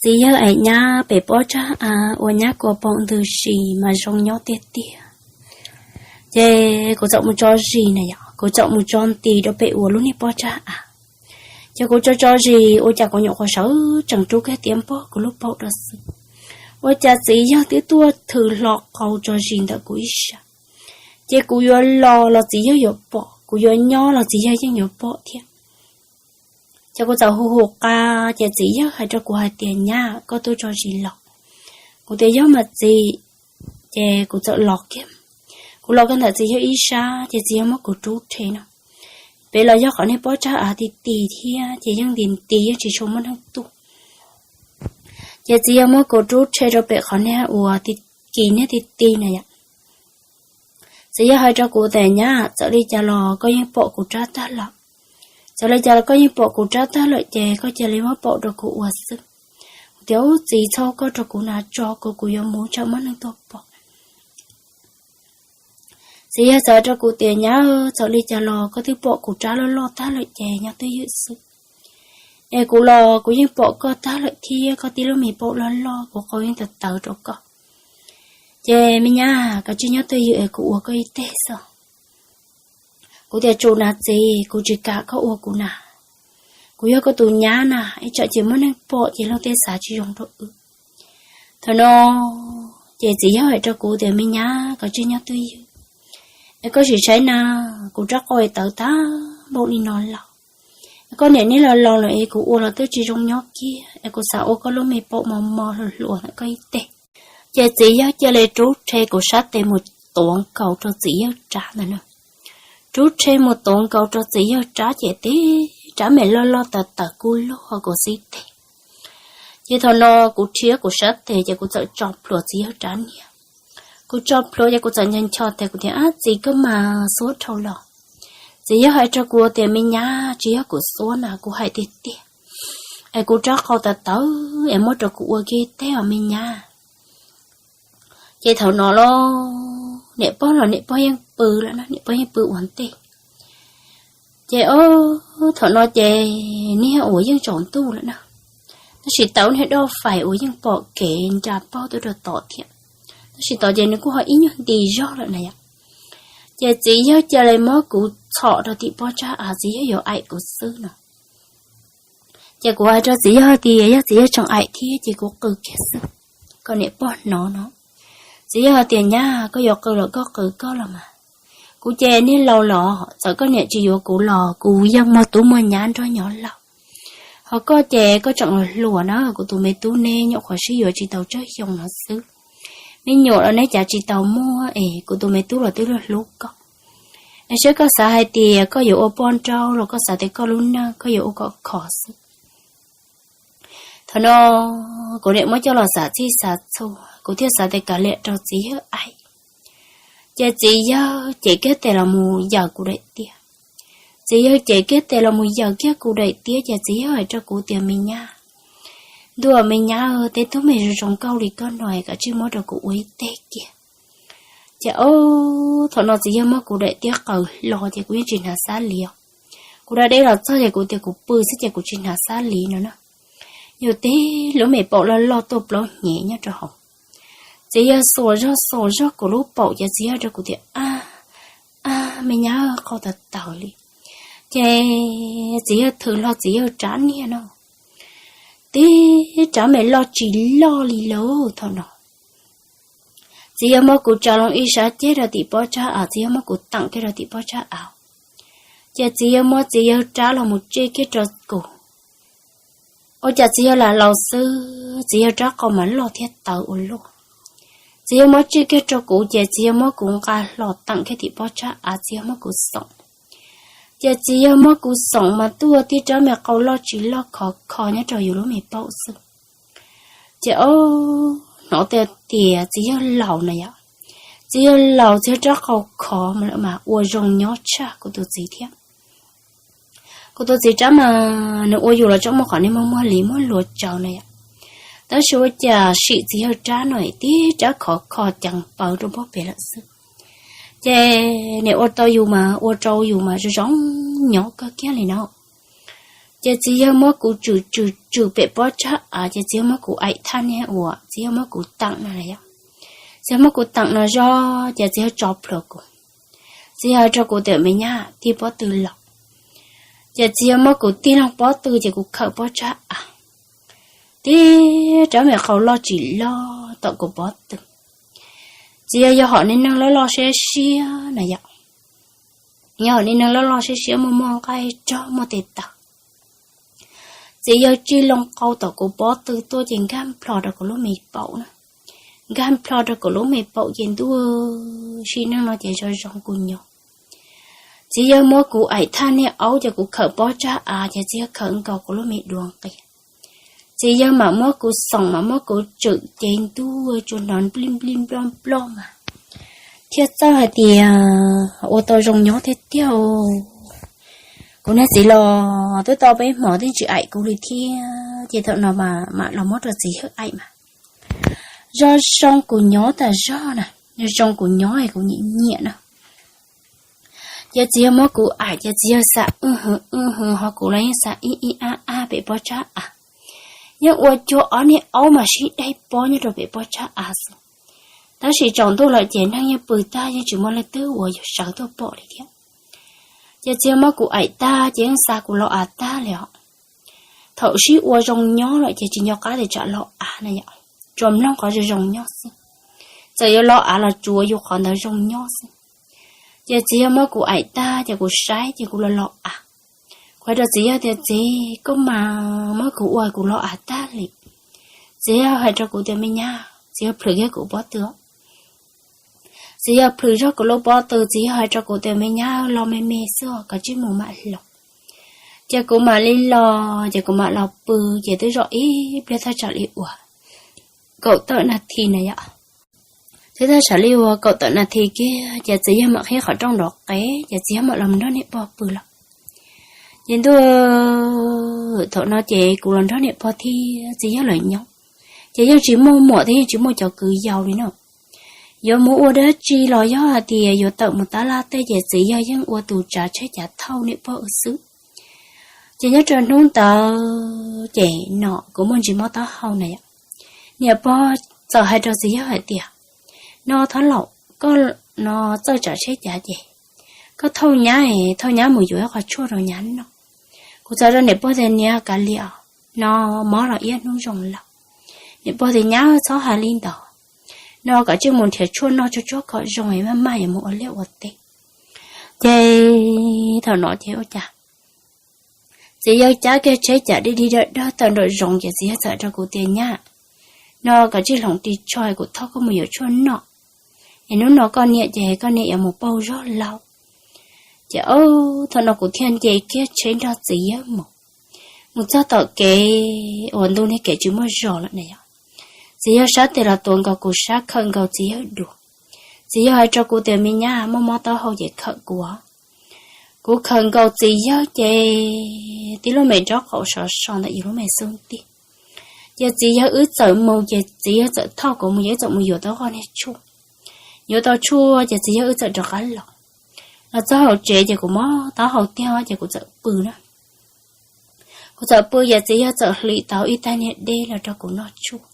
Txiv yawg aim nyab pem pob tsag av uas nyab kua paum ntws zis mas zoo nyob tiag tiag. Ces kuv txawm mus tso zis na yom, kuv txawm mus tso nti rau pem uas lub niag pob tsag av. Ces kuv tso tso zis ua cas kuv nyuam qhuav sawv tsees rub kiag tiab npog kuv lub paum rau xwb, ua cas txiv yawg twb tuaj thws hlo qau tso zis ntawm kuv ib sab. Ces kuv yuav los los txiv yawg yuav pom, kuv yuav nyob los txiv yawg yeej yuav pom thiab. Ces kuv txawm hu hu qa, ces txiv yawg hais rau kuv hais tias, Nyab, koj tuaj tso zis los? Kuv tias, Yog mas txiv. Ces kuv txawm los kiag, kuv los kiag ntawm txiv yawg ib sab ces txiv yawg muab kuv rub rhe no. Pem los yog qhov niag pob tsag av ti ti thiab ces yeej nti nti yeej tsis tshua muaj neeg tuaj. Ces txiv yawg muab kuv rub rhe rau pem qhov niag uas ti, kis niag ti ti na yom. Txiv yawg hais rau kuv tias, Nyab, txawm li cas los koj yeej pom kuv rab tag lawm. Txawm li cas los koj yeej pom kuv rab tag lawm ces koj cia li muab paum rau kuv ua xwb. Kuv tias, Ub txiv, txhob koj rau kuv na, tso kuv, kuv yuav mus tsam muaj neeg tuaj pom. Txiv yawg txawm hais rau kuv tias, Nyab, txawm li cas los koj twb pom kuv rab loj loj tag lawm ces nyob twj ywm xwb. Es kuv los kuv yeej pom koj tag lawm thiab, koj tib lub me paum loj loj, kuv qau yeej tawv tawv rau koj. Ces me nyab, koj cia li nyob twj ywm es kuv ua koj ib teg xwb. Kuv tias, Tsum na txiv, kuv tsis kam koj ua kuv na. Kuv yog koj tus nyab na, ib tsam ces muaj neeg pom ces luag tej xav tsis zoo rau wb. Thaum no ces txiv yawg hais rau kuv tias, Me nyab, koj cia li nyob twj ywm es koj sim saib na, kuv rab qau tawv tag npaum li no lawm, koj niam neb los laus lawm es kuv ua los twb tsis zoo nyob kiag es kuv xav ua koj lub me paum mos mos hluas hluas ntawm koj ib teg. Ces txiv yawg cia li rub rhe kuv sab tes mus tuav nkaus rau txiv yawg rab ntawd na. Rub rhe mus tuav nkaus rau txiv yawg rab ces tib rab me loj loj tawv tawv kub lug kuv xib teg. Ces thaum no kuv rhiab kuv sab tes ces kuv txawm tso plhuav txiv yawg rab niag. Kuv tso plhuav ces kuv txawm ncho ncho tes kuv tias, Ab txiv, koj mas xuab dhau los. Txiv yawg hais rau kuv tias, Me nyab, tsis yog kuv xuab na, kuv hais tiag tiag, es kuv rab qau tawv tawv es muab rau kuv ua kiag ib teg os me nyab. Ces thaum no los niam pog los niam pog yeej pw lawm na, niam pog yeej pw ua ntej. Ces ob, thaum no ces niag uas yeej tsaus ntuj lawm na, tab sis tau niag doj fais uas yeej pom kev nra paug tuaj rau tom thiab, tab sis tod ces nws kuj ho ib nyuag nti zog lawm na yom. Ces txiv yawg cia li muab kuv txhom rau tim pob tsag av, txiv yawg yuav aim kuv xwb no. Ces kuv hais rau txiv yawg tias yog txiv yawg tseem aim thiab ces kuv qw kiag xwb, kom niam pog hnov no. Txiv yawg tias, Nyab, koj yuav qw los koj qw koj los mas. Kuv ces niag laus los txawm koj niam tsis yuav kuv los kuv yeej muaj tub muaj nyab nrog nyob laus. Ho koj ces koj tseem hluas na, kuv tus me tub neb nyuam qhuav sib yuav tsis tau tsawg xyoo no xwb. Me nyuam los neb cav tsis tau muaj es kuv tus me tub los twb hlub koj. Es seb koj xav hais tias koj yuav ua poj nrauj los koj xav tias koj lub neej koj yuav ua kom khov xwb. Thaum no kuv niam muab coj los xav txhij xav txhua, kuv thiaj xav tias kav liam rau txiv yawg aim. Ces txiv yawg cev kiag tes los mus yaws kuv daim tiab. Txiv yawg cev kiag tes los mus yaws kiag kuv daim tiab ces txiv yawg hais rau kuv tias, Me nyab, ntuj, me nyab, tej tub me zoo zoo nkauj li koj no es kav tsij muab rau kuv ua ib teg kiag. Ces ob, thaum no txiv yawg muab kuv daim tiab qaws hlo ces kuv yeej tsis hnav xab lis os. Kuv da dej los txog ces kuv tias kuv pw xwb ces kuv tsis hnav xab lis no na. Yus tib lub me paum loj loj tuaj plaub hnyev nyob rau hauv. Txiv yawg xuas zog xuas zog kuv lub paum ces txiv yawg rau kuv tias, A, a, me nyab, qau tawv tawv li. Ces txiv yawg thwv hlo txiv yawg rab niag no, tib rab me loj tsis loj li lauj. Thaum no txiv yawg muab kuv tsa loo ib sab ceg rau tim pob tsag av, txiv yawg muab kuv teem kiag rau tim pob tsag av. Ces txiv yawg muab txiv yawg rab los mus tsij kiag rau kuv. Ua cas txiv yawg lam laus xwb, txiv yawg rab qau mas loj thiab tawv ua luaj. Txiv yawg muab tsij kiag rau kuv ces txiv yawg muab kuv nqa hlo teem kiag tim pob tsag av, txiv yawg muab kuv xoom. Ces txiv yawg muab kuv xoom mas tuaj tib rab me qau loj tsis loj khov kho nyob rau yus lub me paum xwb. Ces ob, hnov tias tias txiv yawg laus na yom, txiv yawg laus txiv yawg rab qau khov mas lawm mas ua zoo nyob tshaj kuv tus txiv thiab. Kuv tus txiv rab mas nws ua yus los tseem muaj qhov niag muag muag li muag luas tsaws na yom, tab sis ua cas sim txiv yawg rab no tib rab khov kho ceev paws rau pob pem lawm xwb. Ces niam ua rau yus mas ua rau yus mas zoo zoo nyob kawg kiag li no. Ces txiv yawg muab kuv tswm tswm tswm pem pob tsab av, ces txiv yawg muab kuv aim thaj niag uas txiv yawg muab kuv teem no yom. Txiv yawg muab kuv teem no zog ces txiv yawg tso plhuav kuv. Txiv yawg hais rau kuv tias, Me nyab, tig pob tw los. Ces txiv yawg muab kuv tig loo pob tw ces kuv khawm pob tsab av, tib rab me qau loj tsis loj tom kuv pob tw. Txiv yawg yog hom niag neeg loj loj siab siab na yom, yog hom niag neeg loj loj siab siab muaj muaj nqaij rog muaj tes taw. Txiv yawg tsij loo qau tom kuv pob tw tuaj ces nkag nplho rau kuv lub me paum na, nkag nplho rau kuv lub me paum ces ntuj, sim neej no ces zoo zoo kuv nyob. Txiv yawg muab kuv aim thaj niag aub ces kuv khawm pob tsab av ces txiv yawg khawm nkaus kuv lub me duav nqia. Txiv yawg mam muab kuv xoom mam muab kuv tswm ces ntuj, tsuas hnov nplij nplij nploj nploj mas thiaj txawj hais tias ua tau zoo nyob tiag tiag. Kuv niag txiv los twb tau peb hmo twb tsis aim kuv li thiab, ces thaum no mam los muab rau txiv yawg aim mas zoo zoo kuv nyob tas zog na, zoo zoo kuv nyob es kuv nyiam nyiam na. Ces txiv yawg muab kuv aim ces txiv yawg xa wj hwv wj hwv ho kuv los yeej xa ib ib ab ab pem pob tsab av. Yeej ua cuag ob niag aub mas sib daig pob nyob rau pem pob tsab av xwb. Tab sis tsaus ntuj lawm ces neeg yeej pw tag yeej tsis muaj leej twg uas yuav sawv tuaj pom li thiab. Ces txiv yawg muab kuv aim tag ces yeej xa kuv los av tag li os. Thaum sib ua zoo nyob lawm ces tsis nco qab tias tsam los av na yom, tsuas mloog qhov zoo zoo nyob xwb. Txawm yuav los av los tsuas yus qhov ntawd zoo nyob xwb. Ces txiv yawg muab kuv aim tag ces kuv saib ces kuv los los av. Kuv hais rau txiv yawg tias, Txiv, koj mas muab kuv ua kuv los av tag li. Txiv yawg hais rau kuv tias, Me nyab, txiv yawg plhws kiag kuv pob tw. Txiv yawg plhws zog kuv lub pob tw, txiv yawg hais rau kuv tias, Me nyab, los me me xwb, koj tsij mus mam los. Ces kuv mam li los, ces kuv mam los pw, ces twb zog ib pliag thaj tsam li uas kaum tawm nas this na yom. Twb thaj tsam li uas kaum tawm nas this kiag ces txiv yawg mam qhib qhov rooj nrov qev ces txiv yawg mam los nrog niam pog pw lawm. Ces ntuj, thaum no ces kuv los nrog niam pog thiab txiv yawg lawv nyob, ces yeej tsis muaj muam thiab yeej tsis muaj cov kwv yau li no. Yuav mus ua dab tsi los yog hais tias yuav tawm mus tab laj tej ces txiv yawg yeej ua tus tsav tsheb cav thauj niam pog wb xwb. Ces nyob rau hnub ntawd ces no kuv muaj ntsis mob taub hau na yom. Niam pog txawm hais rau txiv yawg hais tias, No thab laum, koj no txawj tsav tsheb cav ces koj thauj nyab, thauj nyab mus yuav ib qho tshuaj rau nyab noj. Kuv txawm rau niam pog tias, Niam, kav liam, no mob los ib hnub zoo lawm. Niam pog tias, Nyab, txhob hais li ntawd, no koj tsij mus nrhiav tshuaj noj tsuag tsuag kom zoo es maj maj yuav mus ua liaj ua teb. Ces thaum no ces ua cas txiv yawg cab kiag tsheb cav dig dig dawg dawg tawm nraum zoov ces txiv yawg txawm rau kuv tias, Nyab, no koj tsij hloov ris tsho es kuv thauj koj mus yuav tshuaj noj, es hnub no koj niam ces koj niam yuav mus pauj zog lauj. Ces thaum no kuv thiaj nce kiag tsheb nrog txiv yawg mus, mus txog tom kev uas ntu niag kev tsis muaj zos lawm na yom. Txiv yawg sab tes los tuav nkaus kuv sab khawm nkaus txiv yawg dua. Txiv yawg hais rau kuv tias, Me nyab, muaj mob taub hau ces khawm kuv. Kuv khawm nkaus txiv yawg ces tib lub me nraub qaum sov so ntawm yus lub me xub ntiag. Ces txiv yawg wb txawm mus ces txiv yawg txawm thauj kuv mus, yawg wb txawm mus yuav tau qhov niag tshuaj. Yuav tau tshuaj ces txiv yawg wb txawm rov qab los. Los txog hauv tsev ces kuv mob taub hau tiag ces kuv txawm pw na. Kuv txawm pw ces txiv yawg txawm hliv tau ib tais niag dej los rau kuv noj tshuaj.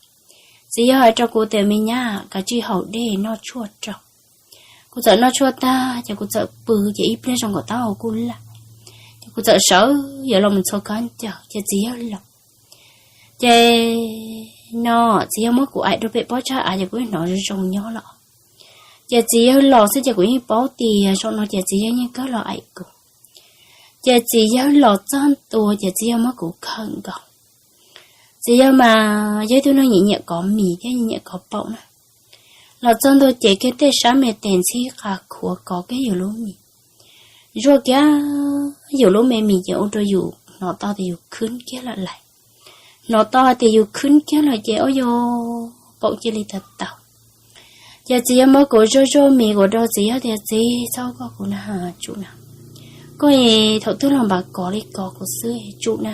Txiv yawg hais rau kuv tias, Me nyab, koj tsij haus dej noj tshuaj rau. Kuv txawm noj tshuaj tag ces kuv txawm pw ces ib pliag zoo nkaus taub hau kuj laj. Ces kuv txawm sawv yuav los mus txhua khaub ncaws ces txiv yawg los. Ces no txiv yawg muab kuv aim rau pem pob tsag av ces kuv yeej hnov zoo zoo nyob lawm. Ces txiv yawg los xwb ces kuv yeej paub tias zaum no ces txiv yawg yeej kawg los aim kuv. Ces txiv yawg los txog ntua ces txiv yawg muab kuv khawm nkaus. Txiv yawg mas yog ib tug neeg nyiam nyiam kov mis thiab nyiam nyiam kov paum na. Los txog ntua ces kiag tej sab me tes ntxhib qas khuav kov kiag yus lub mis, zuaj kiag yus lub me mis ces ua rau yus hnov tau tias yus khwb kiag lawm lais. Hnov tau hais tias yus khwb kiag lawm ces ua yus paum cia li tawv tawv. Ces txiv yawg muab kuv zuaj zuaj mis kuv rau txiv yawg tias, Txiv, txhob koj kuv na, tsum na. Koj thaum twg los npam kov li kov kuv xwb, tsum na.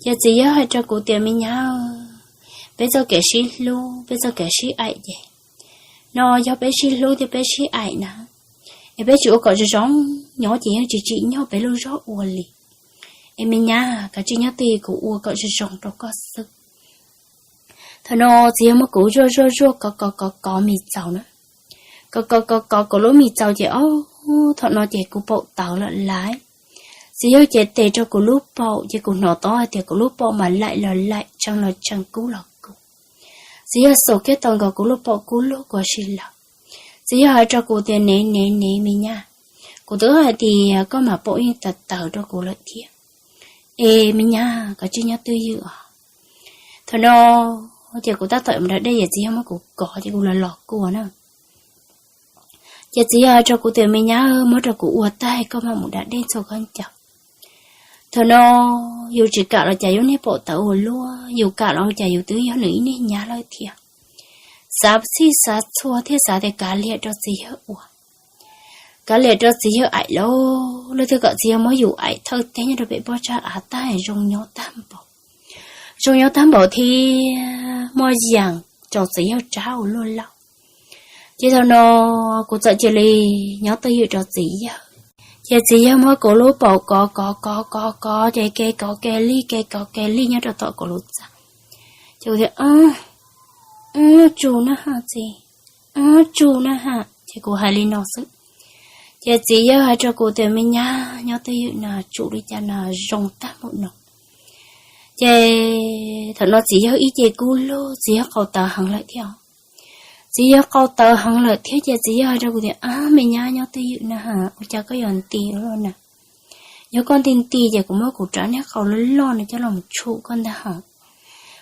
Ces txiv yawg hais rau kuv tias, Me nyab, peb txoj kev sib hlub, peb txoj kev sib aim ces no yog peb sib hlub thiab peb sib aim na, es peb tsis ua kom zoo zoo nyob ces yeej tsis tsim nyog peb lub zog ua li. Es me nyab, kav tsij nyob twj ywm, kuv ua kom zoo zoo rau koj xwb. Thaum no txiv yawg muab kuv zuaj zuaj zuaj kov kov kov kov mis txaus na, kov kov kov kov kuv lub mis txaus ces ob, thaum no ces kuv paum tawv lawm lauj. Txiv yawg ces tes rau kuv lub paum ces kuv hnov tau hais tias kuv lub paum mas laim los laim, tshee los tshee, kub los kub. Txiv yawg xaus kiag tau nkaus kuv lub paum kub lug kuv ua si lawm. Txiv yawg hais rau kuv tias, Nev nev nev me nyab, kuv twb hais tias koj mas paum yeej tawv tawv rau kuv lawm thiab. Es me nyab, koj cia li nyob twj ywm os. Thaum no ces kuv tab tom mus da dej ces txiv yawg muab kuv kov ces kuv los los kua na. Ces txiv yawg hais rau kuv tias, Me nyab, muab rau kuv ua tag koj mam mus da dej txhua khaub ncaws. Thaum no yus tsis kam los cas yus niag paum tawv ua luaj, yus kam los cas yus twb yog nws ib niag nyab lawm thiab. Xav txhij xav txhua thiab xav tias kav liam rau txiv yawg ua, kav liam rau txiv yawg aim lauj, leej twg kom txiv yawg muab yus aim thawj teb nyob rau pem pob tsag av tag zoo nyob tag npaum, zoo nyob tag npaum thiab muaj yam rau txiv yawg rab ua luaj lauj. Ces thaum no kuv txawm cia li nyob twj ywm rau txiv yawg. Ces txiv yawg muab kuv lub paum kov kov kov kov kov ces ke kov ke lig ke kov ke lig nyob rau tom kuv lub txaj. Ces kuv tias, Tsu na ha txiv, tsu na ha. Ces kuv hais li no xwb. Ces txiv yawg hais rau kuv tias, Me nyab, nyob twj ywm na, tsum li cas na, zoo tag npaum no. Ces thaum no txiv yawg ib ce kub lug, txiv yawg qau tawv heev lawm thiab. Txiv yawg qau tawv heev lawm thiab ces txiv yawg hais rau kuv tias, Ab, me nyab, nyob twj ywm na ha, ua cas koj yuav nti ua luaj na? Yog koj nti nti ces kuv muab kuv rab niag qau loj loj no coj los tshum koj ntag ha.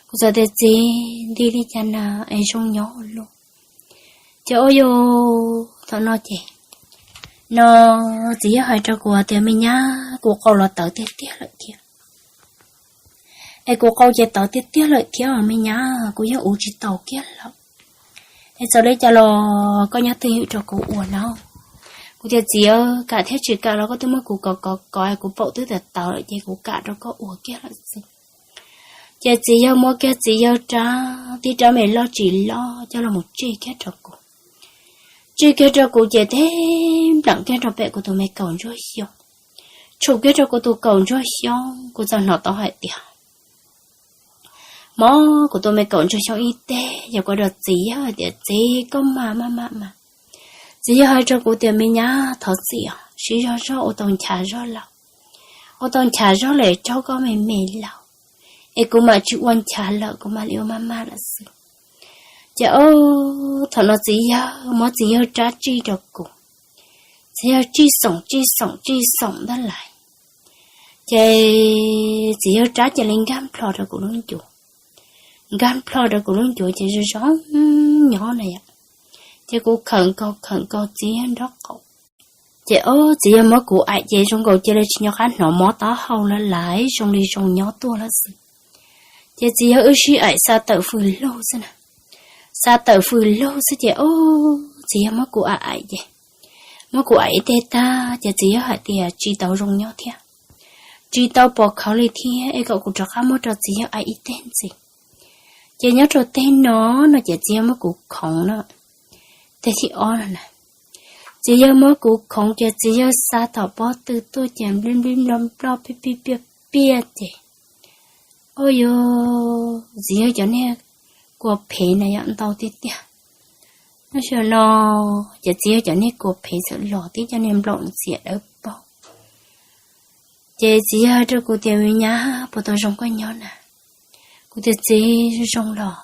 Kuv txawm tias, Txiv, nti li cas na es zoo nyob ua luaj? Ces ua yus thaum no ces no txiv yawg hais rau kuv tias, Me nyab, kuv qau los tawv tiag tiag lawm thiab. Es kuv qau ces tawv tiag tiag lawm thiab me nyab, kuv yeej ua tsis taus kiag lawm. Es txawm li cas los koj nyob twj ywm rau kuv ua no. Kuv tias, Txiv, kam thiab tsis kam los koj twb muab kuv kov kov kov es kuv paum twb tawv tawv lawm ces kuv kam rau koj ua kiag lawm xwb. Ces txiv yawg muab kiag txiv yawg rab, tib rab me loj tsis loj coj los mus tsij kiag rau kuv. Tsij kiag rau kuv ces teb nplam kiag rau pem kuv tus me kaus ntsuag xyoob, tshum kiag rau kuv tus kaus ntsuag xyoob. Kuv txawm hnov tau hais tias, mob kuv tus me kaus ntsuag xyoob ib teg, yog kuv rau txiv yawg hais tias, Txiv, koj mas maj mam mas. Txiv yawg hais rau kuv tias, Me nyab, thov txim os, siv zog zog ua tau nchav zog lawm, ua tau nchav zog lawm, raug koj me me lawm, es kuv mam tsis ua nchav lawm, kuv mam li ua maj maj lawm xwb. Ces o, thaum no txiv yawg muab txiv yawg rab tsij rau kuv, txiv yawg tsij xoom tsij xoom tsij xoom ntag lais. Ces txiv yawg rab cia li nkag nplho rau kuv lub ncuav, nkag nplho rau kuv lub ncuav ces zoo zoo nyob na yom. Ces kuv khawm nkaus khawm nkaus txiv yawg nraub qaum. Ces o, txiv yawg muab kuv aim ces zoo nkaus cia li tsis nco qab hnov mob taub hau lawm lais, zoo li zoo nyob tuaj lawm xwb. Ces txiv yawg wb sib aim xa tawm fws lug xwb na, xa tawm fws lug xwb ces o, txiv yawg muab kuv aim aim ces, muab kuv aim ib teg tag ces txiv yawg hais tias, Tsis tau zoo nyob thiab, tsis tau pom khawv li thiab, es kom kuv rov qab muab rau txiv yawg aim ib teg ntxiv. Ces nyob rau teg no, no ces txiv yawg muab kuv khoov na, teg thib ob no na. Txiv yawg muab kuv khoov ces txiv yawg xa tom pob tw tuaj ces nplij nplij nploj nploj piaj piaj piaj piaj ces, o yog txiv yawg cov niag kua phev na yom ntau tiag tiag. Lub sij hawm no ces txiv yawg cov niag kua phev txawm los tib cov niag nplaum ntxias dawb paug. Ces txiv yawg hais rau kuv tias, Me nyab, puas tau zoo koj nyob na? Kuv tias, Txiv, zoo los.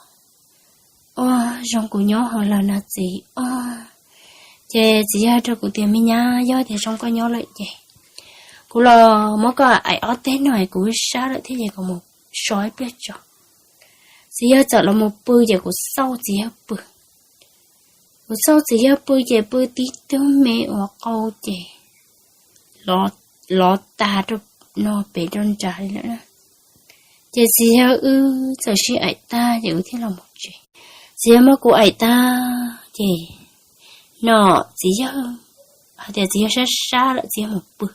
O, zoo kuv nyob heev lawm na txiv o. Ces txiv yawg hais rau kuv tias, Me nyab, yog tias zoo koj nyob lawm ces kuv los muab koj aim ob teg no es kuv sab lawm thiab ces kuv mus so ib pliag tso. Txiv yawg txawm los mus pw ces kuv xauj txiv yawg pw. Kuv xauj txiv yawg pw ces pw tib tug me ua qau ces lov tas rau no pem rau nrad li lawm na. Ces txiv yawg wb txawm sib aim tag ces wb thiaj los mus tsev. Txiv yawg muab kuv aim tag ces no txiv yawg hais tias txiv yawg sab sab lawm txiv yawg mus pw.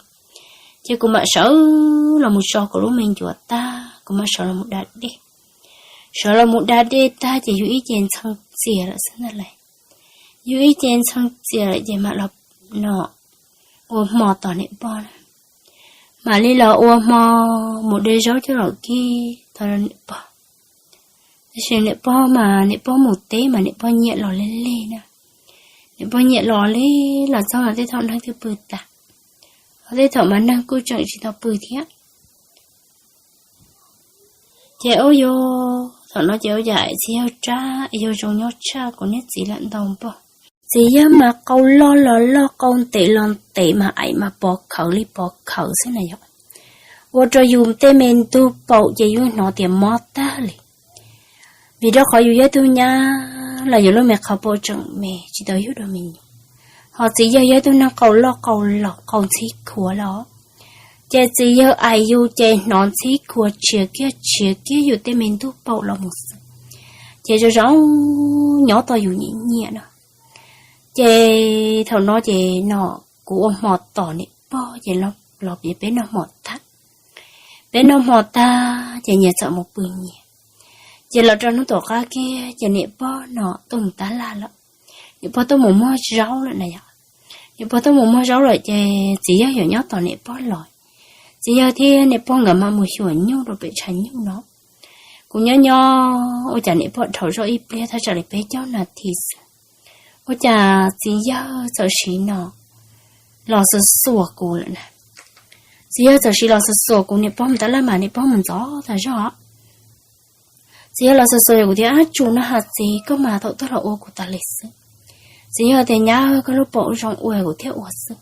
Ces kuv mam sawv los mus so kuv lub me ncuav tag kuv mam sawv los mus da dej. Sawv los mus da dej tag ces yus ib ce ntxhee txias lawm xwb ntag lauj. Yus ib ce ntxhee txias lawm ces mam los no ua hmo tos niam pog na. mam li los ua hmo mus de zaub coj los kib tau rau niam pog. Tab sis niam pog mas niam pog mus teb mas niam pog nyiam los lig lig na. Niam pog nyiam los lig los txog mas tej thaum neeg twb pw tas, ho tej thaum mas neeg kuj tseem tsis tau pw thiab. Ces ua yog thaum no ces ua cas txiv yawg rab yawg zoo nyob tshaj kuv niag txiv lawm ntau npaug. Txiv yawg mas qau loj los loj, qau ntev los ntev, mas aim mas pov khawv li pov khawv xwb na yom. Ua rau yus tej me ntug paum ces yus hnov tias mob tag li. Vim rau qhov yus yog tug nyab los yus lub me qhov paum tseem me tsis tau yug dua me nyuam. Ho txiv yawg yog tug neeg qau loj qau laus qau ntxhib khuav los, ces txiv yawg aim yus ces hnov ntxhib khuav tshiav kiag tshiav kiag yus tej me ntug paum los mus xwb. Ces zoo zoo nyob tau yus nyiam nyiam no. Ces thaum no ces no kuv ua hmo tos niam pog ces los peb noj hmo tag. Peb noj hmo tag ces nyias txawm mus pw nyias. Ces los rau hnub tom qab kiag ces niam pog no tuaj mus tab laj lawm. Niam pog tuaj mus muag zaub lawm na yom. Niam pog tuaj mus muag zaub lawm ces txiv yawg yuav nyob tos niam pog los. Txiv yawg thiab niam pog nkawd mam mus xyuas nyuj rau pem tshav nyuj no. Kuv nyob nyob ua cas niam pog dhau zoj ib pliag thaj tsam li peb caug nas this xwb, ua cas txiv yawg txawm siv no los xuas xuas kuv lawm na. Txiv yawg txawm siv los xuas xuas kuv, niam pog mus tab laj mas niam pog mus ntxov tas zog. Txiv yawg los xuas xuas kuv tias, Ab, tsu no has txiv, koj mas thaum twg los ua kuv tas li xwb. Txiv yawg tias, Nyab, koj lub paum zoo ua kuv thiaj ua xwb.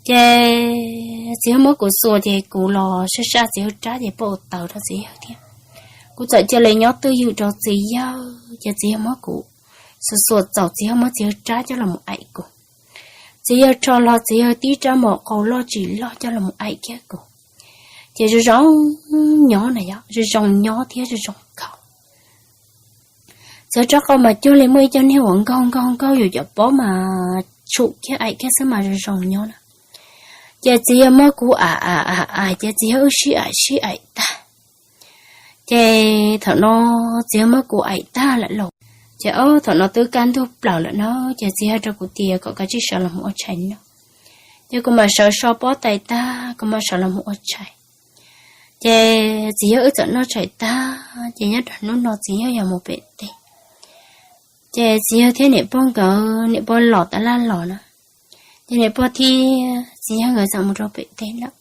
Ces txiv yawg muab kuv xuas ces kuv los sab sab txiv yawg rab ces pom ua taws rau txiv yawg thiab. Kuv txawm cia li nyob twj ywm rau txiv yawg ces txiv yawg muab kuv xuas xuas txaus txiv yawg muab txiv yawg rab coj los mus aim kuv. Txiv yawg rho hlo txiv yawg tib rab maum qau loj tsis loj coj los mus aim kiag kuv. Ces zoo zoo nyob na yom, zoo zoo nyob thiab zoo zoo khaus. Txiv yawg rab qau mas cuag li muaj ib co niag uas nkaug nkaug nkaug yus cov pob mas tshum kiag aim kiag xwb mas zoo zoo nyob na. Ces txiv yawg muab kuv aim aim aim aim ces txiv yawg wb sib aim sib aim tag. Ces thaum no txiv yawg muab kuv aim tag lawm los, ces ob thaum no twb kaj ntug plaws lawm no, ces txiv yawg rau kuv tias kom kav tsij sawv los mus ua tshais noj. Ces kuv mam sawv so pob tais tag, kuv mam sawv los mus ua tshais. Ces txiv yawg wb txawm noj tshais tag ces nyob rau hnub no txiv yawg yog mus pem teb. Ces txiv yawg thiab niam pog nkawd, niam pog los tas laj los na, ces niam pog thiab txiv yawg nkawd txawm mus rau pem teb lawm.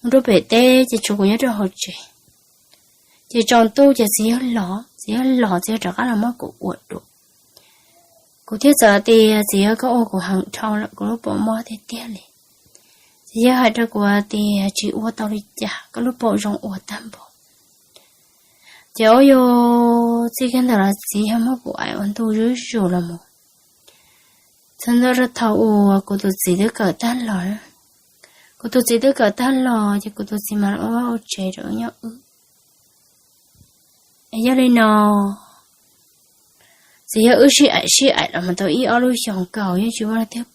Mus rau pem teb ces tshuav kuv nyob rau hauv tsev. Ces tsaus ntuj ces txiv yawg los, txiv yawg los txiv yawg rov qab los muab kuv ua dua. Kuv thiaj txawm tias, Txiv yawg, koj ua kuv heev dhau lawm, kuv lub paum mob tiag tiag li. Txiv yawg hais rau kuv tias, Tsis ua tau li cas, koj lub paum zoo ua tag npaum. Ces ua yog txij kiag ntawd los txiv yawg muab kuv aim ua ntu zuj zus los mus. Txog ntua rau thaum uas kuv tus txiv twb kawm tag los, kuv tus txiv twb kawm tag los ces kuv tus txiv mas ua vaj ua tsev rau nyob wb. Yog li no, txiv yawg wb sib aim sib aim los mus tau ib ob lub xyoos nkaus yeej tsis muaj leej twg